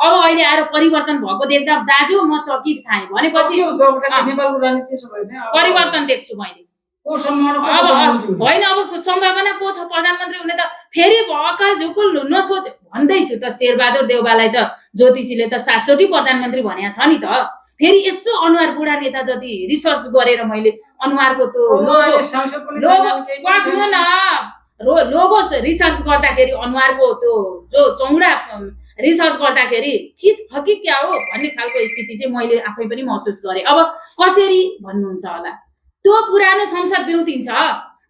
अब अहिले आएर परिवर्तन भएको देख्दा दाजु म चकित खाएँ भनेपछि नेपालको राजनीति त्यसो भए चाहिँ परिवर्तन देख्छु मैले। को सम्भावना अब होइन अब सम्भावना को छ प्रधानमन्त्री हुने त फेरि अकाल झुकुल नसोच भन्दैछु त। शेरबहादुर देउवालाई त ज्योतिषीले त 7 चोटि प्रधानमन्त्री भनेको छ नि त। फेरि यसो अनुहार बुढा नेता जति रिसर्च गरेर मैले अनुहारको त्यो लोगो रिसर्च गर्दाखेरि अनुहारको त्यो जो चौडा रिसर्च गर्दाखेरि के छ कि क्या हो भन्ने खालको स्थिति चाहिँ मैले आफै पनि महसुस गरेँ। अब कसरी भन्नुहुन्छ होला, त्यो पुरानो संसद बिउतिन्छ।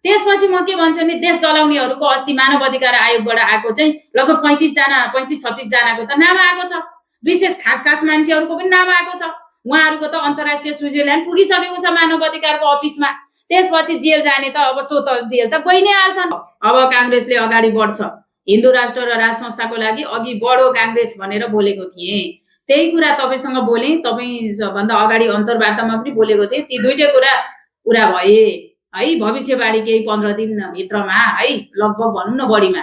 त्यसपछि म के भन्छु भने देश जलाउनेहरूको अस्ति मानव अधिकार आयोगबाट आएको चाहिँ लगभग 35-36 जनाको त नाम आएको छ। विशेष खास मान्छेहरूको पनि नाम आएको छ। उहाँहरूको त अन्तर्राष्ट्रिय स्विजरल्यान्ड पुगिसकेको छ मानव अधिकारको अफिसमा। त्यसपछि जेल जाने त अब सो त जेल त गइ नै हाल्छन्। अब काङ्ग्रेसले अगाडि बढ्छ, हिन्दू राष्ट्र र राज संस्थाको लागि अघि बढो काङ्ग्रेस भनेर बोलेको थिएँ। त्यही कुरा तपाईसँग बोलेँ, तपाईभन्दा अगाडि अन्तर्वार्तामा पनि बोलेको थिएँ। ती दुईटै कुरा पुरा भए है। भविष्यवाणी केही 15 दिनभित्रमा है, लगभग भनौँ न बढीमा।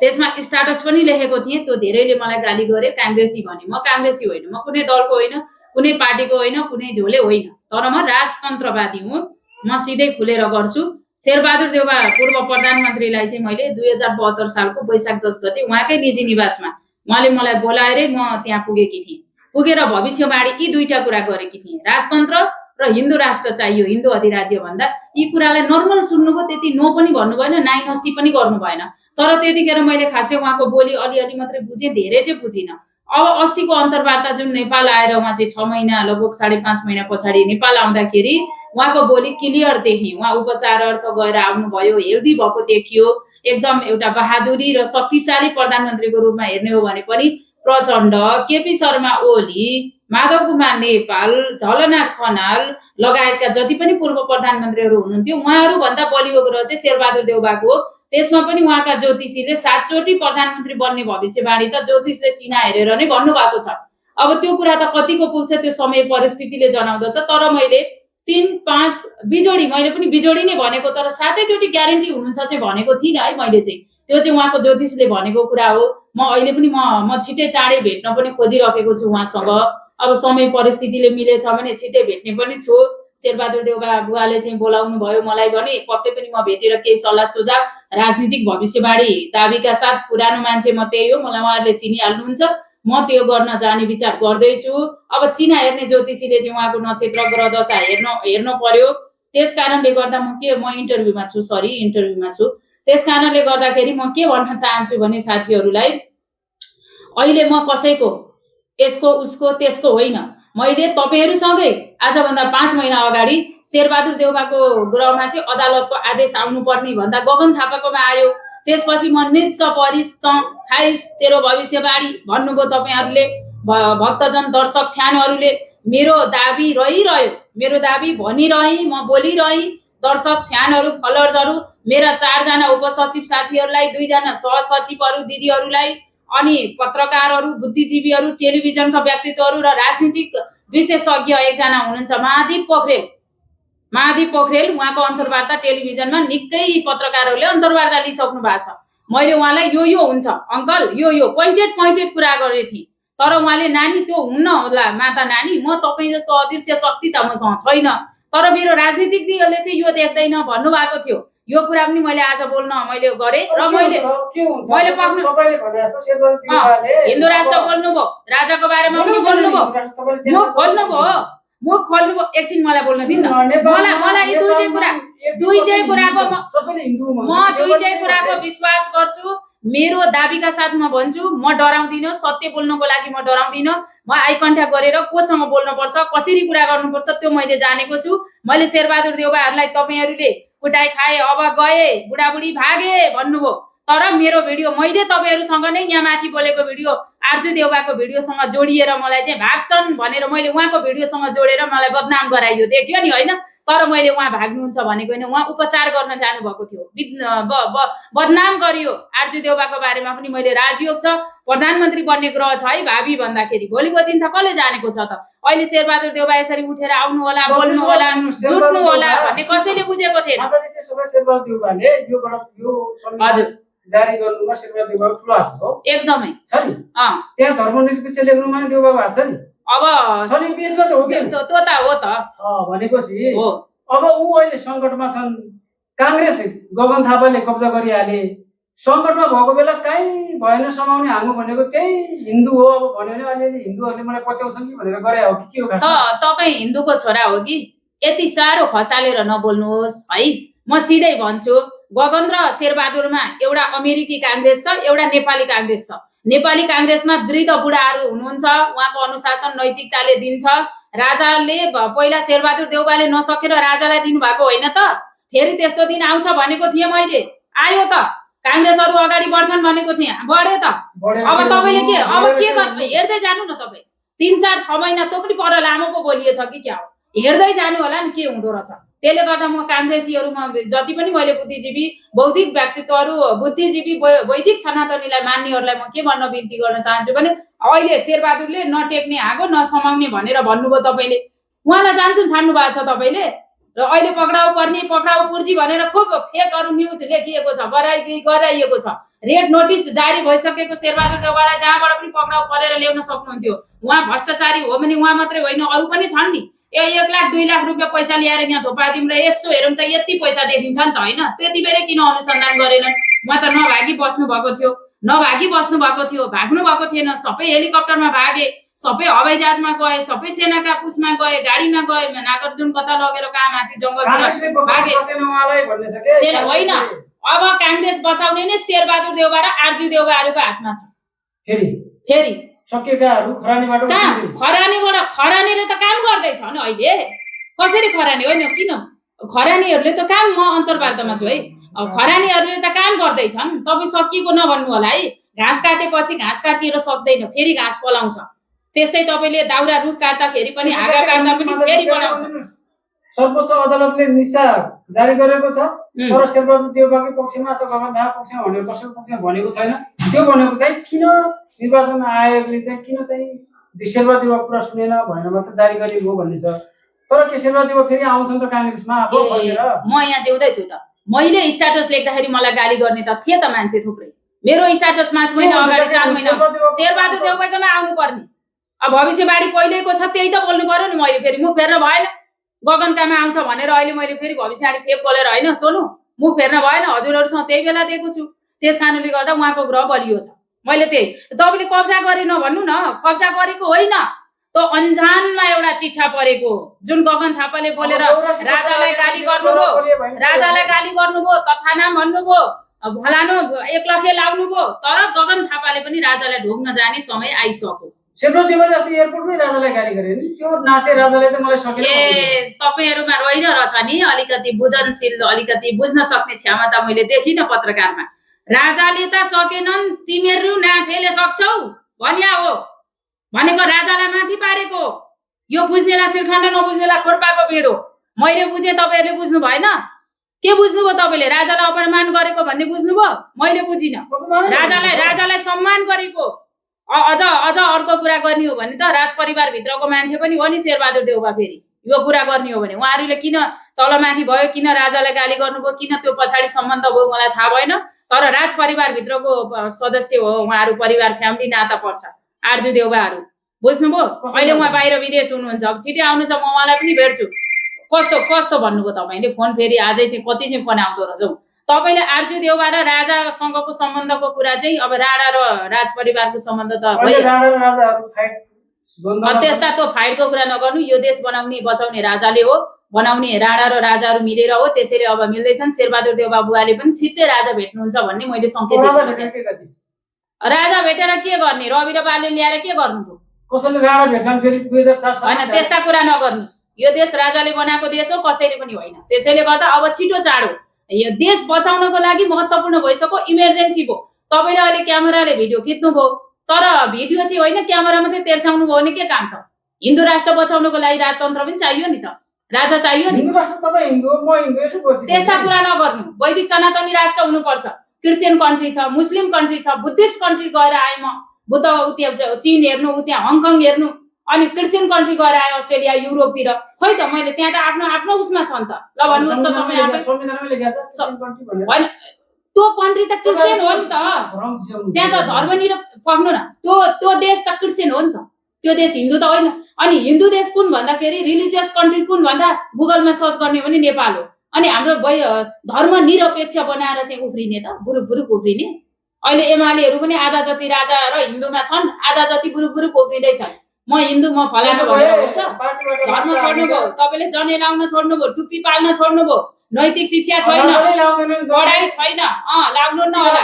त्यसमा स्ट्याटस पनि लेखेको थिएँ। त्यो धेरैले मलाई गाली गरे, काङ्ग्रेसी भने। म काङ्ग्रेसी होइन, म कुनै दलको होइन, कुनै पार्टीको होइन, कुनै झोले होइन, तर म राजतन्त्रवादी हुँ। म सिधै खुलेर गर्छु। शेरबहादुर देउवा पूर्व प्रधानमन्त्रीलाई चाहिँ मैले 2072 सालको वैशाख 10 गते उहाँकै निजी निवासमा उहाँले मलाई बोलाएरै म त्यहाँ पुगेकी थिएँ। पुगेर भविष्यवाणी यी दुईटा कुरा गरेकी थिएँ, राजतन्त्र र हिन्दू राष्ट्र चाहियो, हिन्दू अधिराज्य भन्दा। यी कुरालाई नर्मल सुन्नुभयो, त्यति नो पनि भन्नु भएन, नाइ नस्ती पनि गर्नु भएन। तर त्यतिखेर मैले खासै उहाँको बोली अलिअलि मात्रै बुझेँ, धेरै चाहिँ बुझिनँ। अब अस्तिको अन्तर्वार्ता जुन नेपाल आएर उहाँ चाहिँ 6 महिना लगभग 5.5 महिना पछाडि नेपाल आउँदाखेरि उहाँको बोली क्लियर देखेँ। उहाँ उपचार अर्थ गएर आउनुभयो, हेल्दी भएको देखियो। एकदम एउटा बहादुरी र शक्तिशाली प्रधानमन्त्रीको रूपमा हेर्ने हो भने पनि प्रचण्ड, केपी शर्मा ओली, माधव कुमार नेपाल, झलनाथ खनाल लगायतका जति पनि पूर्व प्रधानमन्त्रीहरू हुनुहुन्थ्यो उहाँहरू भन्दा बलियो ग्रह चाहिँ शेरबहादुर देउवाको हो। त्यसमा पनि उहाँका ज्योतिषीले 7 चोटि प्रधानमन्त्री बन्ने भविष्यवाणी त ज्योतिषले चिना हेरेर नै भन्नुभएको छ। अब त्यो कुरा त कतिको पुग्छ त्यो समय परिस्थितिले जनाउँदछ। तर मैले 3-5 बिजोडी, मैले पनि बिजोडी नै भनेको, तर 7 चोटि ग्यारेन्टी हुनुहुन्छ चाहिँ भनेको थिइनँ है मैले चाहिँ। त्यो चाहिँ उहाँको ज्योतिषले भनेको कुरा हो। म अहिले पनि म छिटै चाँडै भेट्न पनि खोजिरहेको छु उहाँसँग। अब समय परिस्थितिले मिलेछ भने छिटै भेट्ने पनि छु। शेरबहादुर देउवा बुवाले चाहिँ बोलाउनु भयो मलाई भने पक्कै पनि म भेटेर केही सल्लाह सुझाव, राजनीतिक भविष्यवाणी दाबीका साथ पुरानो मान्छे म त्यही हो, मलाई उहाँहरूले चिनिहाल्नुहुन्छ। म त्यो गर्न जाने विचार गर्दैछु। अब चिना हेर्ने ज्योतिषीले चाहिँ उहाँको नक्षत्र ग्रह दशा हेर्न पर्यो। त्यस कारणले गर्दा म इन्टरभ्यूमा छु, इन्टरभ्यूमा छु। त्यस कारणले गर्दाखेरि म के भन्न चाहन्छु भने साथीहरूलाई, अहिले म कसैको यसको उसको त्यसको होइन, मैले तपाईहरुसँगै आजभन्दा 5 महिना अगाडि शेरबहादुर देउवाको ग्रहमा चाहिँ अदालतको आदेश आउनु पर्ने भन्दा गगन थापाकोमा आयो। त्यसपछि म निच्च परिस त खाइस तेरो भविष्यवाणी भन्नुभयो तपाईहरुले, भक्तजन दर्शक फ्यानहरुले। मेरो दाबी रहिरह्यो, मेरो दाबी भनिरहे, म बोलिरहे। दर्शक फ्यानहरु फलोअर्सहरु, मेरा 4 जना उपसचिव साथीहरुलाई, 2 जना सहसचिवहरु दिदीहरुलाई, अनि पत्रकारहरु, बुद्धिजीवीहरु, टेलिभिजनका व्यक्तित्वहरु र राजनीतिक विशेषज्ञ एकजना हुनुहुन्छ महादीप पोखरेल। उहाँको अन्तर्वार्ता टेलिभिजनमा निकै पत्रकारहरूले अन्तर्वार्ता लिइसक्नु भएको छ। मैले उहाँलाई यो हुन्छ अंकल, यो पोइन्टेड कुरा गरे थिए। तर उहाँले नानी त्यो हुन्न होला माता नानी, म तपाई जस्तो अदृश्य शक्ति त मसँग छैन, तर मेरो राजनीतिज्ञहरूले चाहिँ यो देख्दैन भन्नु भएको थियो। यो कुरा पनि मैले आज बोल्न मैले गरे र मैले पक्नु हिन्दू राष्ट्र बोल्नुभयो, राजाको बारेमा पनि बोल्नुभयो, मुख खोल्नुभयो। एकछिन मलाई बोल्न दिनु न। मलाई यी दुईटै कुराको विश्वास गर्छु। मेरो दाबीका साथ म भन्छु, म डराउँदिन। सत्य बोल्नको लागि म डराउँदिन। म आई कन्ट्याक्ट गरेर कोसँग बोल्न पर्छ, कसरी कुरा गर्नुपर्छ त्यो मैले जानेको छु। मैले शेरबहादुर देउवाहरुलाई तपाईहरुले कुटाइ खाए, अब गए, बुढाबुढी भागे भन्नुभयो, तर मेरो भिडियो मैले तपाईहरुसँग नै यहाँ माथि बोलेको भिडियो आर्जु देउवाको भिडियोसँग जोडिएर मलाई चाहिँ भाग्छन् भनेर मैले उहाँको भिडियोसँग जोडेर मलाई बदनाम गराइयो, देख्यो नि हैन। तर मैले उहाँ भाग्नुहुन्छ भनेको हैन, उहाँ उपचार गर्न जानु भएको थियो, बदनाम गरियो। आर्जु देउवाको बारेमा पनि मैले राजयोग छ, प्रधानमन्त्री बन्ने ग्रह छ है भावी भन्दाखेरि, भोलिको दिन त कसले जानेको छ त। अहिले शेरबहादुर देउवा यसरी उठेर आउनु होला, बोल्नु होला, जुट्नु होला भन्ने कसैले बुझेको थिएन। हजुर जारी गर्नुमा शेरबहादुर देउवाको ठुलो हात छ हो एकदमै छ नि त्यहाँ धर्मनिरपेक्ष लेख्नुमा नि देउवाको हात छ नि अब छ नि पेजमा त हो कि त्यो त हो त छ भनेपछि हो अब ऊ अहिले सङ्कटमा छन् काङ्ग्रेस गगन थापाले कब्जा गरिहाले सङ्कटमा भएको बेला कहीँ भएन समाउने हाम्रो भनेको त्यही हिन्दू हो अब भन्यो भने अलिअलि हिन्दूहरूले मलाई पत्याउँछन् कि भनेर गरे हो कि के हो त तपाईँ हिन्दूको छोरा हो कि यति साह्रो खसालेर नबोल्नुहोस् है म सिधै भन्छु गगन र शेरबहादुरमा एउटा अमेरिकी काङ्ग्रेस छ एउटा नेपाली काङ्ग्रेस छ नेपाली काङ्ग्रेसमा वृद्ध बुढाहरू हुनुहुन्छ उहाँको अनुशासन नैतिकताले दिन्छ राजाले पहिला शेरबहादुर देउवाले नसकेर राजालाई दिनुभएको होइन त फेरि त्यस्तो दिन आउँछ भनेको थिएँ मैले आयो त काङ्ग्रेसहरू अगाडि बढ्छन् भनेको थिएँ बढ्यो त अब तपाईँले अब के गर्नु हेर्दै जानु न तपाईँ 3-4-6 महिना त पनि पर लामो पो बोलिएछ कि क्या हो हेर्दै जानु होला नि के हुँदो रहेछ त्यसले गर्दा म काङ्ग्रेसीहरूमा जति पनि मैले बुद्धिजीवी बौद्धिक व्यक्तित्वहरू बुद्धिजीवी वैदिक सनातनीलाई मान्नेहरूलाई म के भन्न बिन्ती गर्न चाहन्छु भने अहिले शेरबहादुरले नटेक्ने आगो नसमाउने भनेर भन्नुभयो तपाईँले उहाँलाई जान्छु छान्नु भएको छ तपाईँले र अहिले पक्राउ पर्ने पक्राउ पुर्जी भनेर खुब फेकहरू न्युज लेखिएको छ गराइएको छ रेड नोटिस जारी भइसकेको शेरबहादुर देउवालाई जहाँबाट पनि पक्राउ परेर ल्याउन सक्नुहुन्थ्यो उहाँ भ्रष्टाचारी हो भने उहाँ मात्रै होइन अरू पनि छन् नि 1 लाख 2 लाख रुपियाँ पैसा ल्याएर यहाँ थोपादिउँ र यसो हेरौँ त यति पैसा देखिन्छ नि त होइन त्यति बेरै किन अनुसन्धान गरेनन् उहाँ त नभागी बस्नु भएको थियो भाग्नु भएको थिएन सबै हेलिकप्टरमा भागे सबै हवाईजहाजमा गए सबै सेनाका पुसमा गए गाडीमा गए नागार्जुन कता लगेर कहाँ माथि जङ्गलतिर भागे त्यसले होइन अब काङ्ग्रेस बचाउने नै शेरबहादुर देउवा र आरजी देउवाहरूको हातमा छ फेरि सकेकाहरू खरानीले त काम गर्दैछ नि अहिले कसरी खरानी होइन किन खरानीहरूले त काम म अन्तर्वार्तामा छु है खरानीहरूले त काम गर्दैछन् तपाईँ सकिएको नभन्नु होला है घाँस काटेपछि घाँस काटिएर सक्दैन फेरि घाँस पलाउँछ त्यस्तै तपाईँले दाउरा रुख काट्दाखेरि पनि हाँगा काट्दा पनि फेरि पलाउँछ सर्वोच्च अदालतले निशा जारी गरेको छ तर शेरबहादुर देउवाकै पक्षमा अथवा गगन थापा पक्षमा भनेर कसैको पक्षमा भनेको छैन त्यो भनेको चाहिँ किन निर्वाचन आयोगले चाहिँ किन चाहिँ शेरबहादुर देउवा कुरा सुनेन भनेर मात्र जारी गरिएको हो भन्ने छ तर के शेरबहादुर देउवा फेरि आउँछन् त काङ्ग्रेसमा अब फर्केर म यहाँ जिउँदै छु त मैले स्ट्याटस लेख्दाखेरि मलाई गाली गर्ने त थिए त मान्छे थुप्रै मेरो स्ट्याटस 5 महिना अगाडि 4 महिना शेरबहादुर देउवाकैमा आउनु पर्ने अब भविष्यवाणी पहिलेको छ त्यही त बोल्नु पर्यो नि मैले फेरि मुख फेर्न भएन गगनकामा आउँछ भनेर अहिले मैले फेरि भविष्यवाणी फेक बोलेर होइन सोनु मुख फेर्न भएन हजुरहरूसँग त्यही बेला दिएको छु त्यस कारणले गर्दा उहाँको ग्रह बलियो छ मैले त्यही तपाईँले कब्जा गरेन भन्नु न कब्जा गरेको होइन त अन्जानमा एउटा चिठा परेको जुन गगन थापाले बोलेर राजालाई गाली गर्नुभयो तथानाम भन्नुभयो भलानो 1 लाख लाउनुभयो तर गगन थापाले पनि राजालाई ढोग्न जाने समय आइसक्यो शेरबहादुर देउवाले अस्ति एयरपोर्टमै राजालाई गाली गरे नि त्यो नाते राजाले त मलाई सकेन तपाईहरुमा रहेछ नि अलिकति बुझनशील अलिकति बुझ्न सक्ने क्षमता मैले देखिन पत्रकारमा राजाले त सकेनन् तिमीहरु नाथेले सक्छौ भन्या हो भनेको राजालाई माथि पारेको यो बुझ्नेलाई शिरखण्ड नबुझ्नेलाई खोरपाको बेडो मैले बुझे तपाईहरुले बुझ्नु भएन के बुझ्नुभयो तपाईले राजालाई अपमान गरेको भन्ने बुझ्नुभयो मैले बुझिन राजालाई सम्मान गरेको अझ अर्को कुरा गर्ने हो भने त राजपरिवार भित्रको मान्छे पनि हो नि शेरबहादुर देउवा फेरि यो कुरा गर्ने हो भने उहाँहरुले किन तलमाथि भयो किन राजालाई गाली गर्नुभयो किन त्यो पछाडी सम्बन्ध भयो मलाई थाहा भएन तर राजपरिवार भित्रको सदस्य हो उहाँहरु परिवार फ्यामिली नाता पर्छ आरजु देउवाहरु बुझ्नुभयो अहिले उहाँ बाहिर विदेश हुनुहुन्छ अब छिटै आउनु छ म उहाँलाई पनि भेट्छु कस्तो भन्नुभयो तपाईले फोन फेरि आजै चाहिँ कति चाहिँ फोन आउँदो रहेछ तपाईले आरजु देउवा र राजासँगको सम्बन्धको कुरा चाहिँ अब राणा र राजपरिवारको सम्बन्ध त त्यस्ता त्यो फाइटको कुरा नगर्नु यो देश बनाउने बचाउने राजाले हो बनाउने राणा र राजाहरु मिलेर हो त्यसैले अब मिल्दैछन् शेरबहादुर देउवा बुवाले पनि छिट्टै राजा भेट्नुहुन्छ भन्ने मैले संकेत दिएको राजा भेटेर के गर्ने रवि र बालले ल्याएर के गर्नुभयो कसैले राणा भेट्छन् फेरि 2004 हैन त्यस्ता कुरा नगर्नुस् यो देश राजाले बनाएको देश हो कसैले पनि होइन त्यसैले गर्दा अब छिटो चाँडो यो देश बचाउनको लागि महत्त्वपूर्ण भइसक्यो इमर्जेन्सी भयो तपाईले अहिले क्यामेराले भिडियो खिच्नु भयो तर भिडियो चाहिँ होइन क्यामेरा मात्रै तेर्साउनु भयो भने के काम त हिन्दू राष्ट्र बचाउनको लागि राजतन्त्र पनि चाहियो नि त राजा चाहियो नि हिन्दू राष्ट्र तपाई हिन्दू म हिन्दू यसो बसी त्यस्ता कुरा नगर्नु वैदिक सनातनी राष्ट्र हुनुपर्छ क्रिश्चियन कन्ट्री छ मुस्लिम कन्ट्री छ बुद्धिस्ट कन्ट्री गएर आए म बुद्ध उता चीन हेर्नु उता हङकङ हेर्नु अनि क्रिश्चियन कन्ट्री गएर आए अस्ट्रेलिया युरोपतिर खै त मैले त्यहाँ त आफ्नो उसमा छ नि त ल भन्नुस् त तपाई आफै संविधानमै लेखेको छ क्रिश्चियन कन्ट्री भनेर हैन त्यो कन्ट्री त क्रिस्चियन हो नि त, त्यहाँ त धर्मनिरपेक्ष न, त्यो देश त क्रिस्चियन हो नि त, त्यो देश हिन्दू त होइन। अनि हिन्दू देश कुन भन्दाखेरि रिलिजियस कन्ट्री कुन भन्दा गुगलमा सर्च गर्ने भने नेपाल हो। अनि हाम्रो धर्मनिरपेक्ष बनाएर चाहिँ उफ्रिने त बुरुक उफ्रिने। अहिले एमालेहरू पनि आधा जति राजा र हिन्दूमा छन्, आधा जति बुरुक उफ्रिँदैछन्। म हिन्दू म फलाना भनेर हुन्छ। धर्म छोड्नुभयो, तपाईँले जनै लाउन छोड्नुभयो, टुप्पी पाल्न छोड्नुभयो, नैतिक शिक्षा छैन, पढाइ छैन, लाग्नु न होला।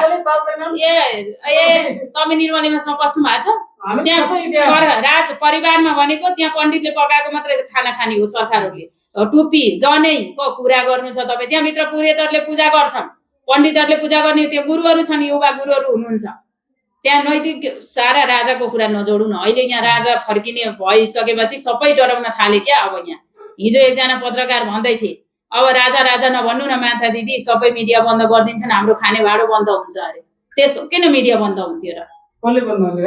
तपाईँ निर्मलीमासमा पस्नु भएको छ, त्यहाँ राज परिवारमा भनेको त्यहाँ पण्डितले पकाएको मात्रै खाना खाने हो। सरकारहरूले टुप्पी जनैको कुरा गर्नु छ तपाईँ, त्यहाँभित्र पुरोहितहरूले पूजा गर्छन्, पण्डितहरूले पूजा गर्ने त्यो गुरुहरू छन्, युवा गुरुहरू हुनुहुन्छ। त्यहाँ नैतिक सारा राजाको कुरा नजोडौँ न। अहिले यहाँ राजा फर्किने भइसकेपछि सबै डराउन थाले क्या। अब यहाँ हिजो एकजना पत्रकार भन्दै थिए, अब राजा नभन्नु न माथा दिदी, सबै मिडिया बन्द गरिदिन्छन्, हाम्रो खाने भाँडो बन्द हुन्छ अरे। त्यस्तो किन मिडिया बन्द हुन्थ्यो र?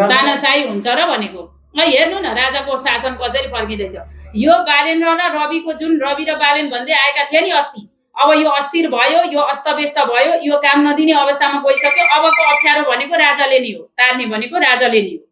तानाशाही हुन्छ र भनेको। हेर्नु न राजाको शासन कसरी फर्किँदैछ। यो बालेन र रविको जुन रवि र बालेन भन्दै आएका थिए नि अस्ति, अब यो अस्थिर भयो, यो अस्तव्यस्त भयो, यो काम नदिने अवस्थामा गइसक्यो। अबको अप्ठ्यारो भनेको राजाले नै हो, टार्ने भनेको राजाले नै हो।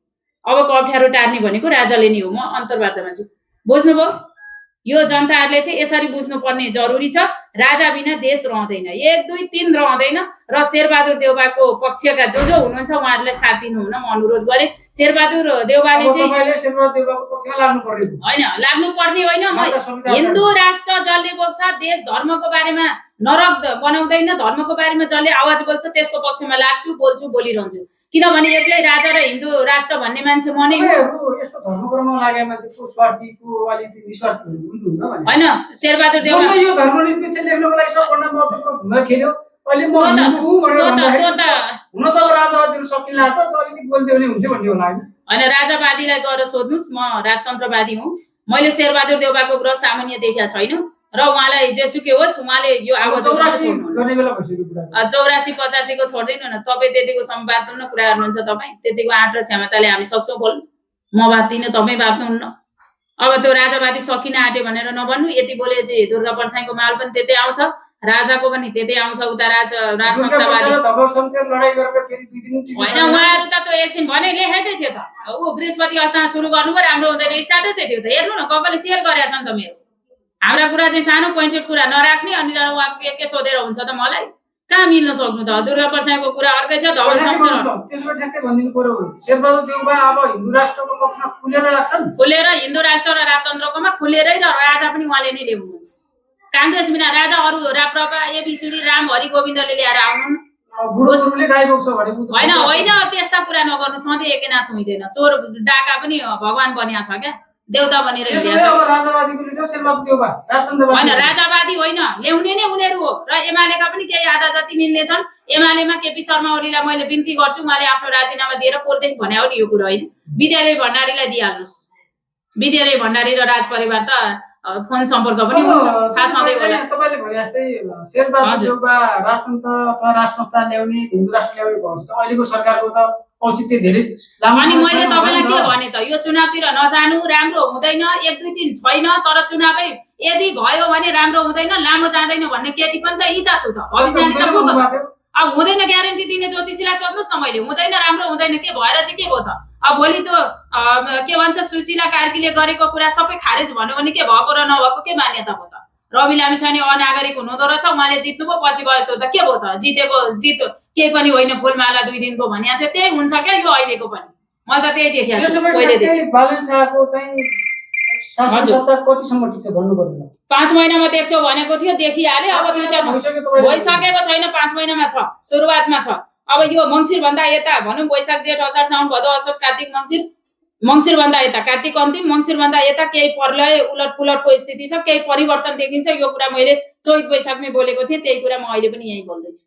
अबको अप्ठ्यारो टार्ने भनेको राजाले नै हो। म अन्तर्वार्तामा छु, बुझ्नुभयो? यो जनताहरूले चाहिँ यसरी बुझ्नुपर्ने जरुरी छ। राजा बिना देश रहँदैन, 1 2 3 रहँदैन। र शेरबहादुर देउवाको पक्षका जो हुनुहुन्छ उहाँहरूलाई साथ दिनु हुन म अनुरोध गरेँ। शेरबहादुर देउवाले चाहिँ होइन लाग्नुपर्ने होइन। म हिन्दू राष्ट्र जसले बोल्छ, देश धर्मको बारेमा नरक बनाउँदैन, धर्मको बारेमा जसले आवाज बोल्छ त्यसको पक्षमा लाग्छु, बोल्छु, बोलिरहन्छु। किनभने एक्लै राजा र हिन्दू राष्ट्र भन्ने मान्छे म नै होइन। शेरबहादुर देउवा होइन, राजावादीलाई गएर सोध्नुहोस्, म राजतन्त्रवादी हुँ। मैले शेरबहादुर देउवाको ग्रह सामान्य देखेको छैन र उहाँलाई जेसुकै होस् उहाँले यो आवाज 84-85 को छोड्दिनु न। तपाईँ त्यतिको सम्वादपूर्ण कुरा गर्नुहुन्छ, तपाईँ त्यतिको आँट र क्षमताले हामी सक्छौँ बोल्नु। म बाँच्दिनँ, तपाईँ बाँच्नुहुन्न। अब त्यो राजावादी सकिन आँट्यो भनेर नभन्नु। यति बोलेपछि दुर्गा परसाईको माल पनि त्यतै आउँछ, राजाको पनि त्यतै आउँछ। उता राज संस्थावादी होइन, उहाँहरू त त्यो एकछिन भने लेखेकै थियो त। ऊ बृहस्पति अस्थाना सुरु गर्नुभयो, राम्रो हुँदैन, स्टार्टसै थियो त। हेर्नु न, कसले सेयर गरेका छन् त मेरो। हाम्रा कुरा चाहिँ सानो पोइन्टेड कुरा नराख्ने, अनि उहाँ के सोधेर हुन्छ त मलाई? कहाँ मिल्न सक्नु त? दुर्गा परसाईको कुरा अर्कै छ, धवल शमशेर खुलेर हिन्दू राष्ट्र र राजतन्त्रकोमा खुलेरै, र राजा पनि उहाँले नै ल्याउनुहुन्छ। काङ्ग्रेस बिना राजा अरू राप्रपा एबिसिडी राम हरि गोविन्दले ल्याएर आउनु होइन। होइन त्यस्ता कुरा नगर्नु, सधैँ एकेनास हुँदैन। चोर डाका पनि भगवान बनिया छ क्या, देउता बनेर हिँडेको छ। होइन राजावादी होइन, ल्याउने नै उनीहरू हो। र एमालेका पनि केही आधा जति मिल्ने छन्। एमालेमा केपी शर्मा ओलीलाई मैले बिन्ती गर्छु, उहाँले आफ्नो राजीनामा दिएर पोलदेखि भने हो नि यो कुरा होइन। विद्यालय भण्डारीलाई दिइहाल्नुहोस्। विद्यालय भण्डारी र राज परिवार त फोन सम्पर्क पनि हुन्छ, थाहा छँदै होला। तपाईले भने जस्तै शेरबहादुर देउवा राजतन्त्र अथवा राज संस्था ल्याउने, हिन्दू राष्ट्र ल्याउने भन्छ त अहिलेको सरकारको त औचित्य धेरै लामो। अनि मैले तपाईलाई के भने त, यो चुनावतिर नजानु, राम्रो हुँदैन। 1 2 3 छैन, तर चुनावै यदि भयो भने राम्रो हुँदैन, लामो जाँदैन भन्ने केटी पनि त इता छु त। भविष्यवाणी त को गर्छ? अब हुँदैन ग्यारेन्टी दिने ज्योतिषीलाई सोध्नुहोस् न मैले। हुँदैन, राम्रो हुँदैन, के भएर चाहिँ के भयो त? अब भोलि त के भन्छ सुशीला कार्कीले गरेको कुरा सबै खारेज भन्यो भने के भएको र नभएको के मान्यता भयो त? रवि लामिछाने अनागरिक हुनुहुँदो रहेछ, उहाँले जित्नुभयो, पछि बयस हो त के भयो त? जितेको जित केही पनि होइन, फुलमाला 2 दिनको भनिएको थियो, त्यही हुन्छ क्या यो अहिलेको पनि। मैले त त्यही देखेको छु पहिलेदेखि। बालन शाहको चाहिँ शासन सत्ता कतिसम्म टिक्छ भन्नु पर्दैन। 5 महिनामा देख्छौ भनेको थियो, देखिहाले। अब 2-4 भइसकेको छैन, 5 महिनामा छ, सुरुवातमा छ। अब यो मङ्सिर भन्दा यता भनौँ, वैशाख जेठ असार साउन भदौ असोज कार्तिक मङ्सिर भन्दा यता, कार्तिक अन्तिम मङ्सिर भन्दा यता केही प्रलय उलट पुलटको स्थिति छ, केही परिवर्तन देखिन्छ। यो कुरा मैले चैत वैशाखमै बोलेको थिएँ, त्यही कुरा म अहिले पनि यही बोल्दैछु।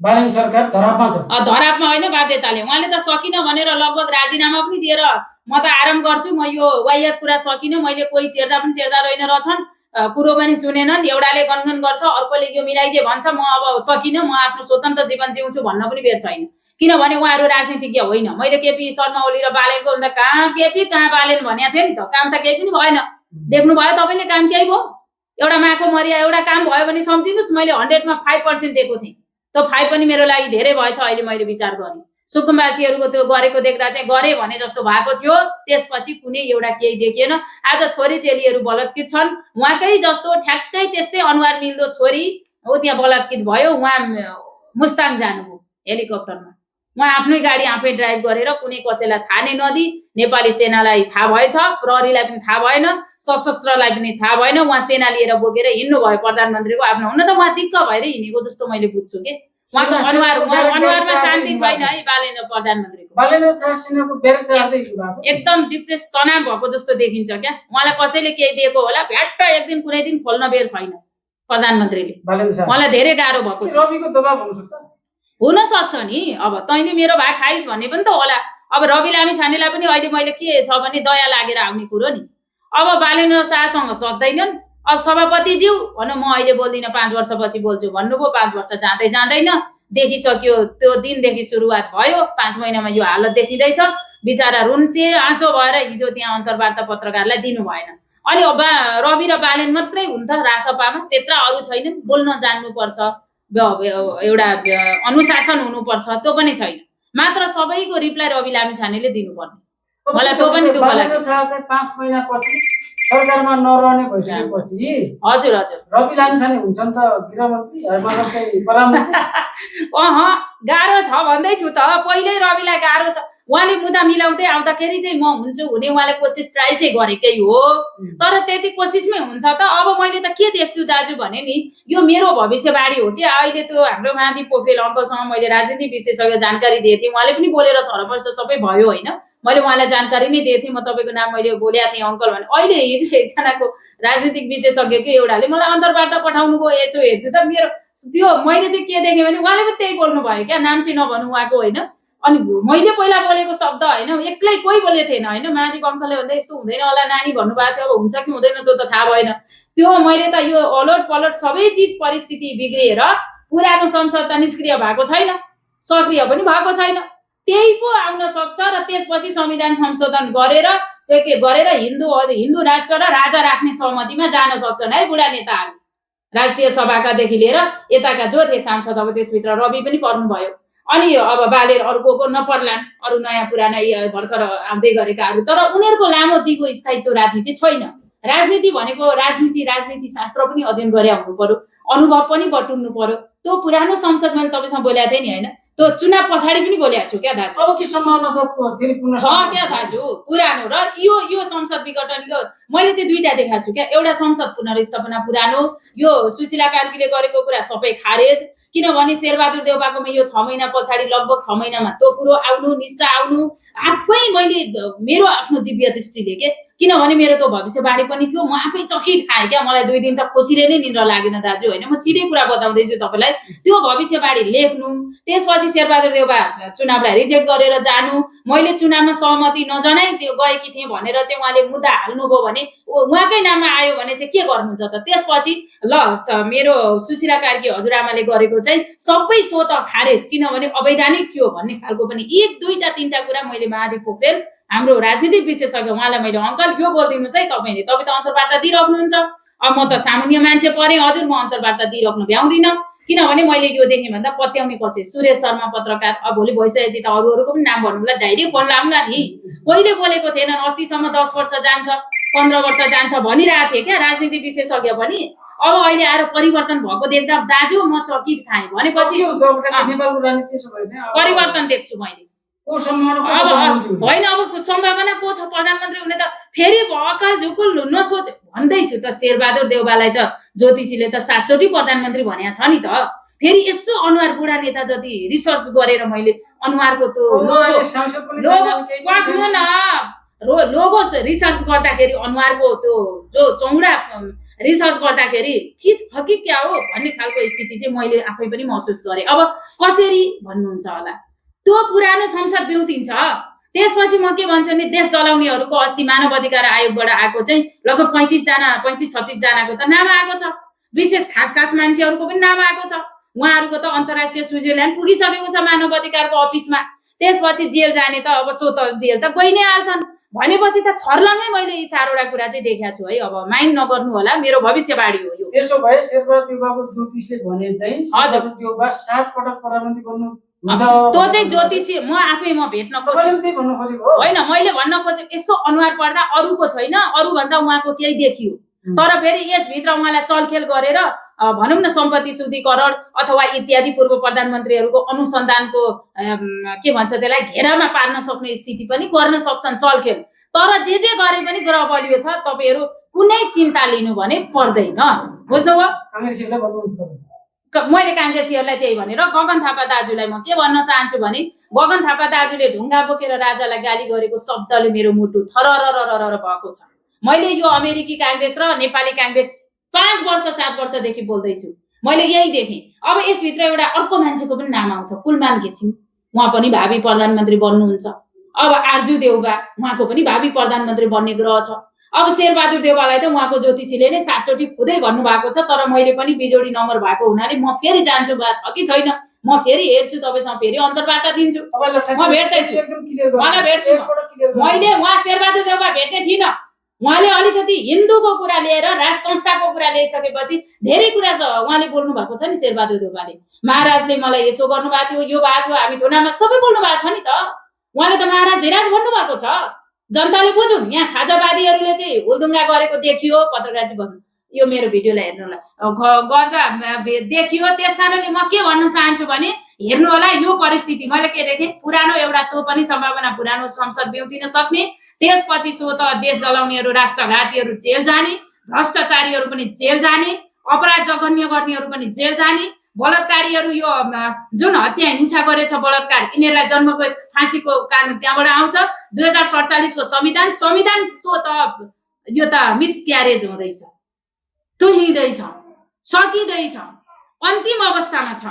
बालन सरकार धरापमा छ। धरापमा होइन, बाध्यताले। उहाँले त सकिन भनेर लगभग राजीनामा पनि दिएर म त आराम गर्छु, म यो वायत कुरा सकिन, मैले कोही टेर्दा पनि टेर्दा रहेन रहेछन्, कुरो पनि सुनेनन्। एउटाले गनगन गर्छ, अर्कोले यो मिलाइदिए भन्छ, म अब सकिन, म आफ्नो स्वतन्त्र जीवन जिउँछु भन्न पनि बेर छैन। किनभने उहाँहरू राजनीतिज्ञ होइन। मैले केपी शर्मा ओली र बालेनको भन्दा कहाँ केपी कहाँ बालेन भनेको थिएँ नि त। काम त केही पनि भएन। देख्नुभयो तपाईँले, काम केही भयो? एउटा माको मरिया एउटा काम भयो भने सम्झिनुहोस्, मैले 100 मा 5% दिएको थिएँ। त्यो 5 पनि मेरो लागि धेरै भएछ अहिले मैले विचार गरेँ। सुकुम्बासीहरूको त्यो गरेको देख्दा चाहिँ गरे भने जस्तो भएको थियो। त्यसपछि कुनै एउटा केही देखिएन। आज छोरी चेलीहरू बलात्कृत छन्। उहाँकै जस्तो ठ्याक्कै त्यस्तै अनुहार मिल्दो छोरी हो त्यहाँ बलात्कृत भयो। उहाँ मुस्ताङ जानुभयो हेलिकप्टरमा। उहाँ आफ्नै गाडी आफै ड्राइभ गरेर कुनै कसैलाई थाहा नै नदिई नेपाली सेनालाई थाहा भएछ, प्रहरीलाई पनि थाहा भएन, सशस्त्रलाई पनि थाहा भएन, उहाँ सेना लिएर बोकेर हिँड्नु भयो प्रधानमन्त्रीको आफ्नो। हुन त उहाँ दिक्क भएर हिँडेको जस्तो मैले बुझ्छु के। उहाँको अनुहारमा शान्ति छैन है बालेन्द्र प्रधानमन्त्रीको। बालेन्द्र शाह सेनाको ब्यारेक चार्दै छु भएको छ। एकदम डिप्रेस तनाव भएको जस्तो देखिन्छ क्या। उहाँलाई कसैले केही दिएको होला, भ्याट्ट एक दिन कुनै दिन खोल्न बेर छैन प्रधानमन्त्रीले। उहाँलाई धेरै गाह्रो भएको छ। रविको दबाब हुन सक्छ। हुन सक्छ नि। अब तैँले मेरो भाग खाइस् भन्ने पनि त होला। अब रवि लामिछानेलाई पनि अहिले मैले के छ भने दया लागेर आउने कुरो नि। अब बालेन्द्र शाहसँग सक्दैनन्। अब सभापतिज्यू भनौँ म अहिले बोल्दिनँ 5 वर्षपछि बोल्छु भन्नुभयो। 5 वर्ष जाँदै जाँदैन देखिसक्यो। त्यो दिनदेखि सुरुवात भयो। 5 महिनामा यो हालत देखिँदैछ। बिचरा रुन्चे आँसो भएर हिजो त्यहाँ अन्तर्वार्ता पत्रकारलाई दिनु भएन। अनि रवि र बालेन मात्रै हुन् त रासपामा, त्यत्रा अरू छैनन्। बोल्न जान्नुपर्छ, एउटा अनुशासन हुनुपर्छ, त्यो पनि छैन। मात्र सबैको रिप्लाई रवि लामिछानेले दिनुपर्ने। मलाई त्यो पनि दुःख लाग्यो। 5 महिनापछि सरकारमा नरहने भइसकेपछि हजुर हजुर रवि लामिछाने हुन्छन् त गृहमन्त्री, मतलब चाहिँ प्रधानमन्त्री। गाह्रो छ भन्दैछु त। पहिल्यै रविलाई गाह्रो छ। उहाँले मुद्दा मिलाउँदै आउँदाखेरि चाहिँ म हुन्छु हुने उहाँले कोसिस ट्राई चाहिँ गरेकै हो। तर त्यति कोसिसमै हुन्छ त। अब मैले त के देख्छु दाजु भने नि, यो मेरो भविष्यवाणी हो कि। अहिले त्यो हाम्रो महादीप पोखरेल अङ्कलसँग मैले राजनीतिक विशेषज्ञ जानकारी दिएको थिएँ। उहाँले पनि बोलेर छरपस्ट सबै भयो होइन। मैले उहाँलाई जानकारी नै दिएको थिएँ। म तपाईँको नाम मैले बोलेको थिएँ अङ्कल भने। अहिले हिजो एकजनाको राजनीतिक विशेषज्ञको एउटाले मलाई अन्तर्वार्ता पठाउनु भयो। यसो हेर्छु त मेरो त्यो मैले चाहिँ के देखेँ भने उहाँले पनि त्यही बोल्नु भयो क्या। नाम चाहिँ नभन्नु उहाँको होइन। अनि मैले पहिला बोलेको शब्द होइन, एक्लै कोही बोलेको थिएन होइन। महादीप अङ्कलले भन्दा यस्तो हुँदैन होला नानी भन्नुभएको थियो। अब हुन्छ कि हुँदैन त्यो त थाहा भएन। त्यो मैले त यो अलट पलट सबै चिज परिस्थिति बिग्रिएर पुरानो संसद त निष्क्रिय भएको छैन, सक्रिय पनि भएको छैन। त्यही पो आउन सक्छ र त्यसपछि संविधान संशोधन गरेर के गरेर हिन्दू राष्ट्र र राजा राख्ने सहमतिमा जान सक्छन् है बुढा नेताहरू। राष्ट्रिय सभाकादेखि लिएर यताका जो थिए सांसद, अब त्यसभित्र रवि पनि पर्नुभयो। अनि अब बालेर अर्को नपर्लान्, अरू नयाँ पुराना भर्खर आउँदै गरेकाहरू। तर उनीहरूको लामो दिगो स्थायित्व राजनीति छैन। राजनीति भनेको राजनीति शास्त्र पनि अध्ययन गरे हुनु पर्यो, अनुभव पनि बटुल्नु पर्यो। त्यो पुरानो संसद मैले तपाईँसँग बोलेको थिएँ नि होइन, त्यो चुनाव पछाडि पनि बोलेको छु क्या दाजु। अब के सम्भावना छ क्या दाजु पुरानो र यो संसद विघटन। मैले चाहिँ दुईटा देखाएको छु क्या। एउटा संसद पुनर्स्थापना पुरानो, यो सुशीला कार्कीले गरेको कुरा सबै खारेज। किनभने शेरबहादुर देउपाकोमा यो 6 महिना पछाडि लगभग 6 महिनामा त्यो कुरो आउनु निस्सा आउनु आफै मैले मेरो आफ्नो दिव्य दृष्टिले के। किनभने मेरो त्यो भविष्यवाणी पनि थियो। म आफै चकित खाएँ क्या। मलाई 2 दिन त खुसीले नै निन्द्रा लागेन दाजु होइन। म सिधै कुरा बताउँदैछु तपाईँलाई। त्यो भविष्यवाणी लेख्नु, त्यसपछि शेरबहादुर देउपा चुनावलाई रिजेक्ट गरेर जानु, मैले चुनावमा सहमति नजनाइ त्यो गएकी थिएँ भनेर चाहिँ उहाँले मुद्दा हाल्नुभयो भने उहाँकै नाममा आयो भने चाहिँ के गर्नुहुन्छ त। त्यसपछि ल मेरो सुशीला कार्की हजुरआमाले गरेको चाहिँ सबै सो त खारेज, किनभने अवैधानिक थियो भन्ने खालको पनि 1 2 3 कुरा मैले महादीप पोखरेल हाम्रो राजनीतिक विशेषज्ञ उहाँलाई मैले अङ्कल यो बोलिदिनुहोस् है तपाईँ त अन्तर्वार्ता दिइराख्नुहुन्छ। अब म त सामान्य मान्छे परेँ हजुर, म अन्तर्वार्ता दिइराख्नु भ्याउँदिनँ। किनभने मैले यो देखेँ भन्दा पत्याउने कसै सुरेश शर्मा पत्रकार, अब भोलि भइसकेपछि त अरूहरूको पनि नाम भन्नुलाई डाइरेक्ट फोन लाउँला नि। कहिले बोलेको थिएन, अस्तिसम्म 10 वर्ष जान्छ 15 वर्ष जान्छ भनिरहेको थिएँ क्या राजनीतिक विशेषज्ञ पनि। अब अहिले आएर परिवर्तन भएको देख्दा दाजु म चकित खाएँ। भनेपछि परिवर्तन देख्छु मैले। अब होइन अब सम्भावना को छ प्रधानमन्त्री हुने त। फेरि अकाल झुकुल नसोच भन्दैछु त। शेरबहादुर देउवालाई त ज्योतिषीले त 7 चोटि प्रधानमन्त्री भनेको छ नि त। फेरि यसो अनुहार बुढा नेता जति रिसर्च गरेर मैले अनुहारको त्यो लोगो रिसर्च गर्दाखेरि अनुहारको त्यो जो चौडा रिसर्च गर्दाखेरि के छ कि क्या हो भन्ने खालको स्थिति चाहिँ मैले आफै पनि महसुस गरेँ। अब कसरी भन्नुहुन्छ होला, त्यो पुरानो संसद बिउतिन्छ। त्यसपछि म के भन्छु भने देश चलाउनेहरूको अस्ति मानव अधिकार आयोगबाट आएको चाहिँ लगभग 35 36 जनाको त नाम आएको छ। विशेष खास मान्छेहरूको पनि नाम आएको छ। उहाँहरूको त अन्तर्राष्ट्रिय स्विजरल्यान्ड पुगिसकेको छ मानव अधिकारको अफिसमा। त्यसपछि जेल जाने त अब सो त जेल त गइ नै हाल्छन् भनेपछि त छर्लङ्गै मैले यी 4वटा कुरा चाहिँ देखेको छु है। अब माइन्ड नगर्नु होला, मेरो भविष्यवाणी हो यो। त्यसो भए शेरबहादुर देउवाको ज्योतिषले भने चाहिँ शेरबहादुर देउवा 7 पटक प्रधानमन्त्री बन्नु हुन्छ। त्यो चाहिँ ज्योतिषी म आफै भेट्न कोसिस भन्नु खोजेको होइन, मैले भन्न खोजेको यसो अनुहार पढ्दा अरूको छैन, अरूभन्दा उहाँको केही देखियो। तर फेरि यसभित्र उहाँलाई चलखेल गरेर भनौँ न सम्पत्ति शुद्धिकरण अथवा इत्यादि पूर्व प्रधानमन्त्रीहरूको अनुसन्धानको के भन्छ त्यसलाई घेरामा पार्न सक्ने स्थिति पनि गर्न सक्छन् चलखेल। तर जे गरे पनि ग्रह बलियो छ, तपाईँहरू कुनै चिन्ता लिनु भने पर्दैन। बुझ्नुभयो? मैले काङ्ग्रेसीहरूलाई त्यही भनेर गगन थापा दाजुलाई म के भन्न चाहन्छु भने गगन थापा दाजुले ढुङ्गा बोकेर राजालाई गाली गरेको शब्दले मेरो मुटु थररररर भएको छ। मैले यो अमेरिकी काङ्ग्रेस र नेपाली काङ्ग्रेस 5 वर्ष 7 वर्षदेखि बोल्दैछु, मैले यही देखेँ। अब यसभित्र एउटा अर्को मान्छेको पनि नाम आउँछ, कुलमान घिसिङ, उहाँ पनि भावी प्रधानमन्त्री बन्नुहुन्छ। अब आरजु देउवा उहाँको पनि भावी प्रधानमन्त्री बन्ने ग्रह छ। अब शेरबहादुर देउवालाई त उहाँको ज्योतिषीले नै 7 चोटि खुदै भन्नुभएको छ। तर मैले पनि बिजोडी नम्बर भएको हुनाले म फेरि जान्छु बा छ कि छैन, म फेरि हेर्छु, तपाईँसँग फेरि अन्तर्वार्ता दिन्छु, म भेट्दैछु, उहाँलाई भेट्छु। मैले उहाँ शेरबहादुर देउवा भेट्ने थिइनँ। उहाँले अलिकति हिन्दूको कुरा लिएर राज संस्थाको कुरा ल्याइसकेपछि धेरै कुरा उहाँले बोल्नु भएको छ नि। शेरबहादुर देउवाले महाराजले मलाई यसो गर्नुभएको थियो, यो भएको थियो, हामी थुनामा सबै बोल्नु भएको छ नि त। उहाँले त महाराज धीराज भन्नुभएको छ। जनताले बुझुन्, यहाँ खाजावादीहरूले चाहिँ हुलदुङ्गा गरेको देखियो, पत्रकार बस्नु यो मेरो भिडियोलाई हेर्नु होला गर्दा देखियो। त्यस कारणले म के भन्न चाहन्छु भने हेर्नु होला यो परिस्थिति मैले के देखेँ। पुरानो एउटा त्यो पनि सम्भावना पुरानो संसद बिउतिन सक्ने, त्यसपछि सो त देश जलाउनेहरू राष्ट्रघातीहरू जेल जाने, भ्रष्टाचारीहरू पनि जेल जाने, अपराध जघन्य गर्नेहरू पनि जेल जाने, बलात्कारीहरू यो जुन हत्या हिंसा गरेछ बलात्कार यिनीहरूलाई जन्मको फाँसीको कानुन त्यहाँबाट आउँछ। 2047 को संविधान सो त यो त मिसक्यारेज हुँदैछ, तुहिँदैछ, सकिँदैछ, अन्तिम अवस्थामा छ।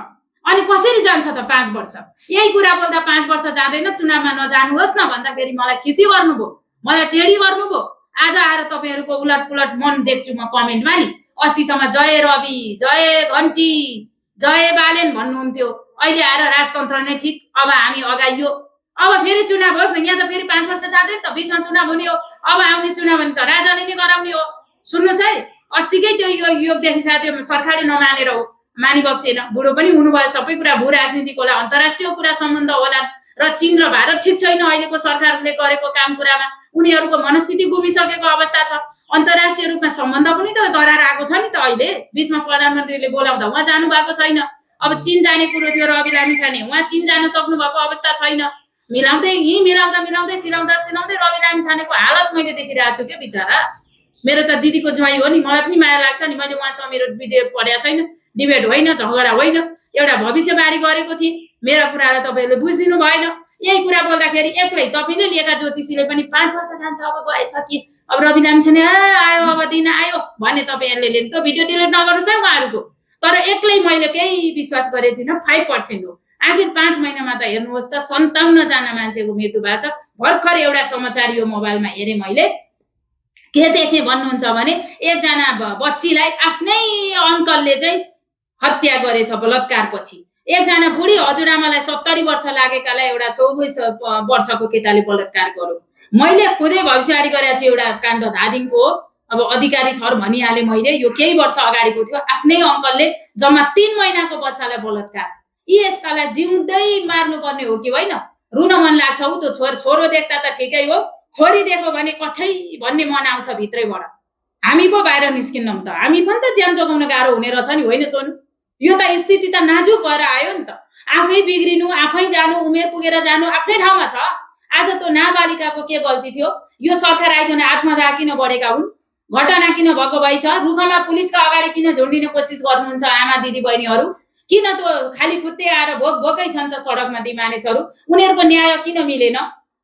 अनि कसरी जान्छ त 5 वर्ष? यही कुरा बोल्दा 5 वर्ष जाँदैन, चुनावमा नजानुहोस् न भन्दाखेरि मलाई खिसी गर्नुभयो, मलाई टेढी गर्नुभयो। आज आएर तपाईँहरूको उलट पुलट मन देख्छु म कमेन्टमा नि। अस्तिसम्म जय रवि, जय घन्टी, जय बालेन भन्नुहुन्थ्यो, अहिले आएर राजतन्त्र नै ठिक, अब हामी अगाइयो, अब फेरि चुनाव होस् न। यहाँ त फेरि 5 वर्ष जाँदैन त, बिचमा चुनाव हुने हो। अब आउने चुनाव भने त राजाले नै गराउने हो। सुन्नुहोस् है, अस्तिकै त्यो योग देखिसकेको थियो, सरकारले नमानेर हो, मानिबक्सेन, बुढो पनि हुनुभयो। सबै कुरा भू राजनीतिक होला, अन्तर्राष्ट्रिय कुरा सम्बन्ध होला र चीन र भारत ठिक छैन अहिलेको सरकारले गरेको काम कुरामा। उनीहरूको मनस्थिति गुमिसकेको अवस्था छ। अन्तर्राष्ट्रिय रूपमा सम्बन्ध पनि त दरार आएको छ नि त। अहिले बिचमा प्रधानमन्त्रीले बोलाउँदा उहाँ जानु भएको छैन। अब चीन जाने कुरो थियो रवि लामिछाने, उहाँ चीन जान सक्नु भएको अवस्था छैन। मिलाउँदै सिलाउँदै रवि लामिछानेको हालत मैले देखिरहेको छु के बिचरा। मेरो त दिदीको ज्वाइँ हो नि, मलाई पनि माया लाग्छ नि। मैले उहाँसँग मेरो भिडियो पढेको छैन, डिबेट होइन, झगडा होइन, एउटा भविष्यवाणी गरेको थिएँ। मेरा कुरालाई तपाईँहरूले बुझिदिनु भएन। यही कुरा बोल्दाखेरि एक्लै तपाईँले लिएका ज्योतिषीले पनि 5 वर्ष जान्छ, अब गएछ कि अब रवि लामिछाने आयो, अब दिन आयो भने तपाईँहरूले त्यो भिडियो डिलिट नगर्नुहोस् है उहाँहरूको। तर एक्लै मैले केही विश्वास गरेको थिइनँ, 5% हो। आखिर 5 महिनामा त हेर्नुहोस् त 57 जना मान्छेको मृत्यु भएको छ। भर्खर एउटा समाचार यो मोबाइलमा हेरेँ मैले, के देखेँ भन्नुहुन्छ भने एकजना बच्चीलाई आफ्नै अङ्कलले चाहिँ हत्या गरेछ बलात्कारपछि। एकजना बुढी हजुरआमालाई 70 वर्ष लागेकालाई एउटा 24 वर्षको केटाले बलात्कार गर्यो। मैले खुदै भविष्यवाणी गरेको छु, एउटा काण्ड धादिङको हो। अब अधिकारी थर भनिहालेँ मैले, यो केही वर्ष अगाडिको थियो। आफ्नै अङ्कलले जम्मा 3 महिनाको बच्चालाई बलात्कार। यी यस्तालाई जिउँदै मार्नुपर्ने हो कि होइन? रुन मन लाग्छ उ त्यो छोरो देख्दा त ठिकै हो, छोरी देख्यो भने कठै भन्ने मन आउँछ भित्रैबाट। हामी पो बाहिर निस्किन्नौँ त, हामी पनि त ज्यान जोगाउन गाह्रो हुने रहेछ नि, होइन सोनु? यो त स्थिति त नाजुक भएर आयो नि त। आफै बिग्रिनु, आफै जानु, उमेर पुगेर जानु आफ्नै ठाउँमा छ। आज त्यो नाबालिकाको के गल्ती थियो? यो सरकार आइकन आत्मदाह किन बढेका हुन्? घटना किन भएको भएछ? रुखमा पुलिसका अगाडि किन झुन्डिने कोसिस गर्नुहुन्छ आमा दिदी बहिनीहरू? किन त्यो खाली खुत्ते आएर भोकै छन् त सडकमा ती मानिसहरू? उनीहरूको न्याय किन मिलेन?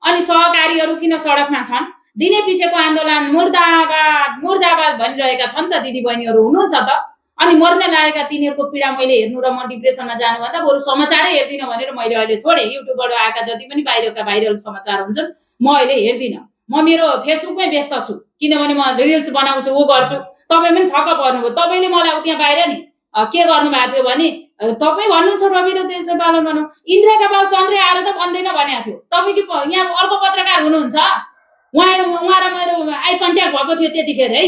अनि सहकारीहरू किन सडकमा छन्? दिने पिछेको आन्दोलन मुर्दाबाद मुर्दाबाद भनिरहेका छन् त दिदी बहिनीहरू हुनुहुन्छ त। अनि मर्न लागेका तिनीहरूको पीडा मैले हेर्नु र म डिप्रेसनमा जानुभन्दा बरु समाचारै हेर्दिनँ भनेर मैले अहिले छोडेँ। युट्युबबाट आएका जति पनि बाहिरका भाइरल समाचार हुन्छन् म अहिले हेर्दिनँ। म मेरो फेसबुकमै व्यस्त छु, किनभने म रिल्स बनाउँछु, ऊ गर्छु। तपाईँ पनि छक्क पर्नुभयो। तपाईँले मलाई त्यहाँ बाहिर नि के गर्नुभएको थियो भने तपाईँ भन्नुहुन्छ रवि र देशलाई पालन गर्नु। इन्द्रका बाउ चन्द्रे आएर त भन्दैन भनेको थियो। तपाईँ कि यहाँ अर्को पत्रकार हुनुहुन्छ, उहाँ र मेरो आई कन्ट्याक्ट भएको थियो त्यतिखेर है।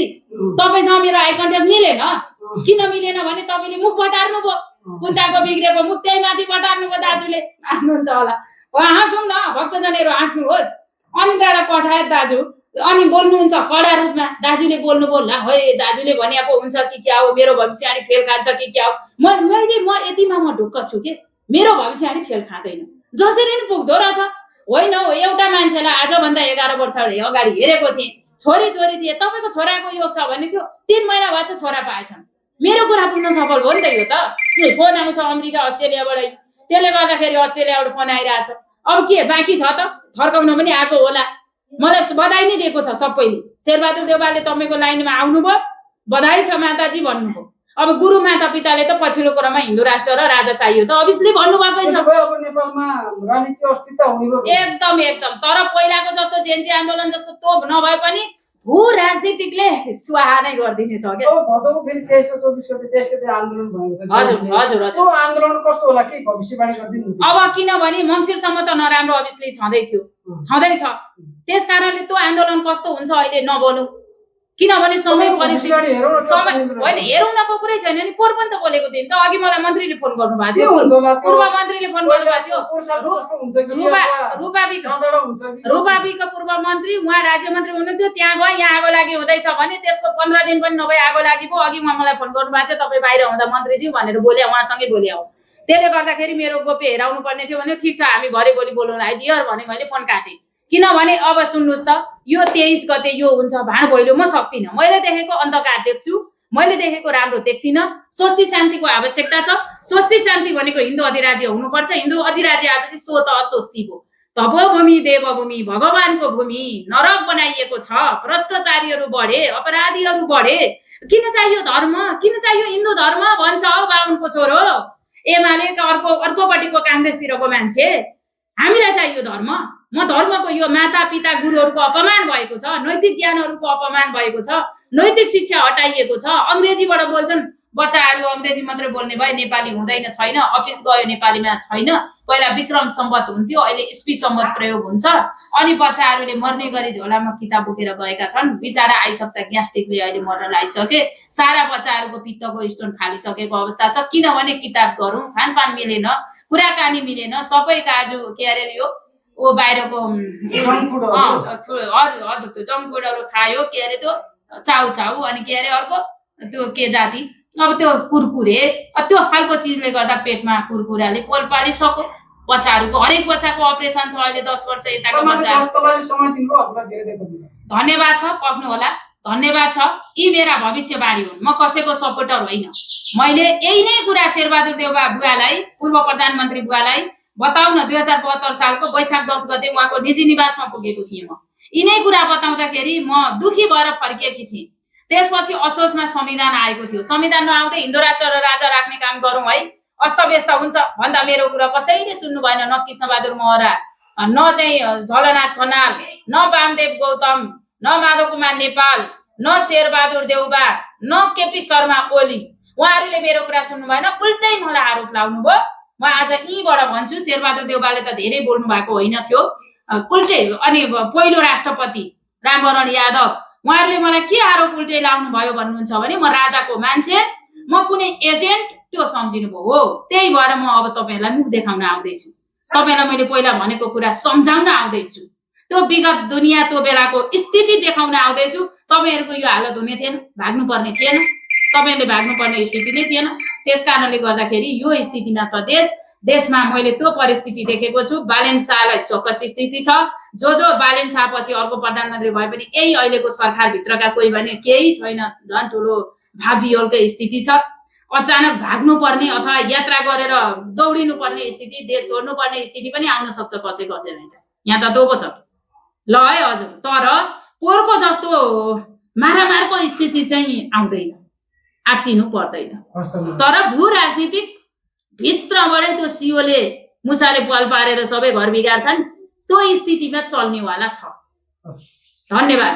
तपाईँसँग मेरो आई कन्ट्याक्ट मिलेन। किन मिलेन भने तपाईँले मुख बटार्नु भयो। कुन्ताको बिग्रेको मुख त्यही माथि बटार्नु भयो। दाजुले हाँस्नुहुन्छ होला, हाँसौँ न, भक्तजनहरू हाँस्नुहोस्। अनि त्यहाँबाट पठाए दाजु, अनि बोल्नुहुन्छ कडा रूपमा। दाजुले बोल्नुभयो, ला है दाजुले भने पो हुन्छ कि क्या हो, मेरो भविष्यवाणी फेल खान्छ कि क्या हो। म यतिमा म ढुक्क छु कि मेरो भविष्यवाणी फेल खाँदैन, जसरी नि पुग्दो रहेछ। होइन हो, एउटा मान्छेलाई आजभन्दा 11 वर्ष अगाडि हेरेको थिएँ, छोरी थिए। तपाईँको छोराको योग छ भने थियो, 3 महिना भएछ छोरा पाएछन्। मेरो कुरा पुग्न सफल भयो नि त। यो त फोन आउँछ अमेरिका अस्ट्रेलियाबाटै, त्यसले गर्दाखेरि अस्ट्रेलियाबाट फोन आइरहेछ। अब के बाँकी छ त, फर्काउन पनि आएको होला। मलाई बधाई नै दिएको छ सबैले। शेरबहादुर देउवाले तपाईँको लाइनमा आउनुभयो, बधाई छ माताजी भन्नुभयो। अब गुरु माता पिताले त पछिल्लो क्रममा हिन्दू राष्ट्र र राजा चाहियो त अभियसली भन्नुभएकै छ। अब नेपालमा राजनीति अस्तित्व हुने भयो एकदम। तर पहिलाको जस्तो जेन्जी आन्दोलन जस्तो तोप नभए पनि भू राजनीतिकले स्वाहा नै गरिदिने छ के। भदौ फेरि 2324 गते 23 गते आन्दोलन भएको छ। हजुर त्यो आन्दोलन कस्तो होला के भविष्यवाणी गरिदिनु? अब किनभने मङ्सिरसम्म त नराम्रो अभियसली छँदैछ। त्यसकारणले त्यो आन्दोलन कस्तो हुन्छ अहिले नबोलौँ, किनभने समय परिस्थिति होइन हेरौँनको कुरै छैन नि। पोहोर पनि त बोलेको थिएँ नि त, अघि मलाई मन्त्रीले फोन गर्नुभएको थियो, पूर्व मन्त्रीले फोन गर्नुभएको थियो। रूपाबीका पूर्व मन्त्री उहाँ राज्य मन्त्री हुनुहुन्थ्यो, त्यहाँ गए यहाँ आगो लागि हुँदैछ भने त्यसको 15 दिन पनि नभए आगो लागि पो अघि मलाई फोन गर्नुभएको थियो। तपाईँ बाहिर हुँदा मन्त्रीज्यू भनेर बोले, उहाँसँगै बोले हो। त्यसले गर्दाखेरि मेरो गोप्य हेराउनु पर्ने थियो भने ठिक छ हामी भरे भोलि बोलाउँला है डियर भने मैले फोन काटेँ। किनभने अब सुन्नुहोस् त, यो 23 गते यो हुन्छ भाँड भैलो, म सक्दिनँ। मैले देखेको अन्धकार देख्छु, मैले देखेको राम्रो देख्दिनँ। स्वस्ति शान्तिको आवश्यकता छ। स्वस्ति शान्ति भनेको हिन्दू अधिराज्य हुनुपर्छ। हिन्दू अधिराज्य आएपछि सो त अस्वस्ति भयो। तपोभूमि देवभूमि भगवानको भूमि नरक बनाइएको छ। भ्रष्टाचारीहरू बढे, अपराधीहरू बढे। किन चाहियो धर्म, किन चाहियो हिन्दू धर्म भन्छ हौ बाहुनको छोरो। एमाले अर्कोपट्टिको काङ्ग्रेसतिरको मान्छे, हामीलाई चाहियो धर्म। म धर्मको यो माता पिता गुरुहरूको अपमान भएको छ, नैतिक ज्ञानहरूको अपमान भएको छ, नैतिक शिक्षा हटाइएको छ। अङ्ग्रेजीबाट बोल्छन् बच्चाहरू, अङ्ग्रेजी मात्रै बोल्ने भए नेपाली हुँदैन छैन। अफिस गयो नेपालीमा छैन। पहिला विक्रम सम्वत हुन्थ्यो, अहिले इस्वी सम्वत प्रयोग हुन्छ। अनि बच्चाहरूले मर्ने गरी झोलामा किताब बोकेर गएका छन्। बिचारा आइसक्दा ग्यास्ट्रिकले अहिले मर्न लागिसके। सारा बच्चाहरूको पित्तको स्टोन फालिसकेको अवस्था छ। किनभने किताब गरौँ, खानपान मिलेन, कुराकानी मिलेन, सबै काजु के अरे यो बाहिरको हजुर त्यो जङ्क फुडहरू खायो। के अरे त्यो चाउ अनि के अरे अर्को त्यो के जाति, अब त्यो कुरकुरे, त्यो खालको चिजले गर्दा पेटमा कुरकुराले पोल पालिसक्यो। बच्चाहरूको हरेक बच्चाको अपरेसन छ अहिले 10 वर्ष यताको बच्चा। धन्यवाद छ, पक्नु होला, धन्यवाद छ। यी मेरा भविष्यवाणी हुन्, म कसैको सपोर्टर होइन। मैले यही नै कुरा शेरबहादुर देउवा बुवालाई, पूर्व प्रधानमन्त्री बुवालाई बताउन 2072 सालको वैशाख 10 गते उहाँको निजी निवासमा पुगेको थिएँ। म यिनै कुरा बताउँदाखेरि म दुखी भएर फर्किएकी थिएँ। त्यसपछि असोजमा संविधान आएको थियो। संविधान नआउँदै हिन्दू राष्ट्र र राजा राख्ने काम गरौँ है, अस्तव्यस्त हुन्छ भन्दा मेरो कुरा कसैले सुन्नु भएन। न कृष्णबहादुर महरा, न चाहिँ झलनाथ खनाल, न वामदेव गौतम, न माधव कुमार नेपाल, न शेरबहादुर देउवा, न केपी शर्मा ओली, उहाँहरूले मेरो कुरा सुन्नु भएन। उल्टै मलाई आरोप लाउनु भयो। म आज यहीँबाट भन्छु, शेरबहादुर देउवाले त धेरै बोल्नु भएको होइन थियो, उल्टै। अनि पहिलो राष्ट्रपति रामवरण यादव, उहाँहरूले मलाई के आरोप उल्टै लाउनु भयो भन्नुहुन्छ भने म राजाको मान्छे, म कुनै एजेन्ट, त्यो सम्झिनु भयो हो। त्यही भएर म अब तपाईँहरूलाई मुख देखाउन आउँदैछु, तपाईँलाई मैले पहिला भनेको कुरा सम्झाउन आउँदैछु, त्यो विगत दुनियाँ त्यो बेलाको स्थिति देखाउन आउँदैछु। तपाईँहरूको यो हालत हुने थिएन, भाग्नुपर्ने थिएन, तपाईँहरूले भाग्नुपर्ने स्थिति नै थिएन। त्यस कारणले गर्दाखेरि यो स्थितिमा छ देश। देशमा मैले त्यो परिस्थिति देखेको छु। बालेन शाहलाई सकस स्थिति छ। जो बालेन शाह पछि अर्को प्रधानमन्त्री भए पनि यही अहिलेको सरकारभित्रका कोही भने केही छैन, झन् ठुलो भावियोलको स्थिति छ। अचानक भाग्नुपर्ने अथवा यात्रा गरेर दौडिनु पर्ने स्थिति, देश छोड्नु पर्ने स्थिति पनि आउन सक्छ कसैलाई त। यहाँ त दोको छ ल है हजुर। तर पोहोरको जस्तो मारामारको स्थिति चाहिँ आउँदैन, आत्तिनु पर्दैन। तर भू राजनीतिक भित्रबाटै त्यो सिओले मुसाले पाल पारेर सबै घर बिगार्छन्, त्यो स्थितिमा चल्नेवाला छ। धन्यवाद।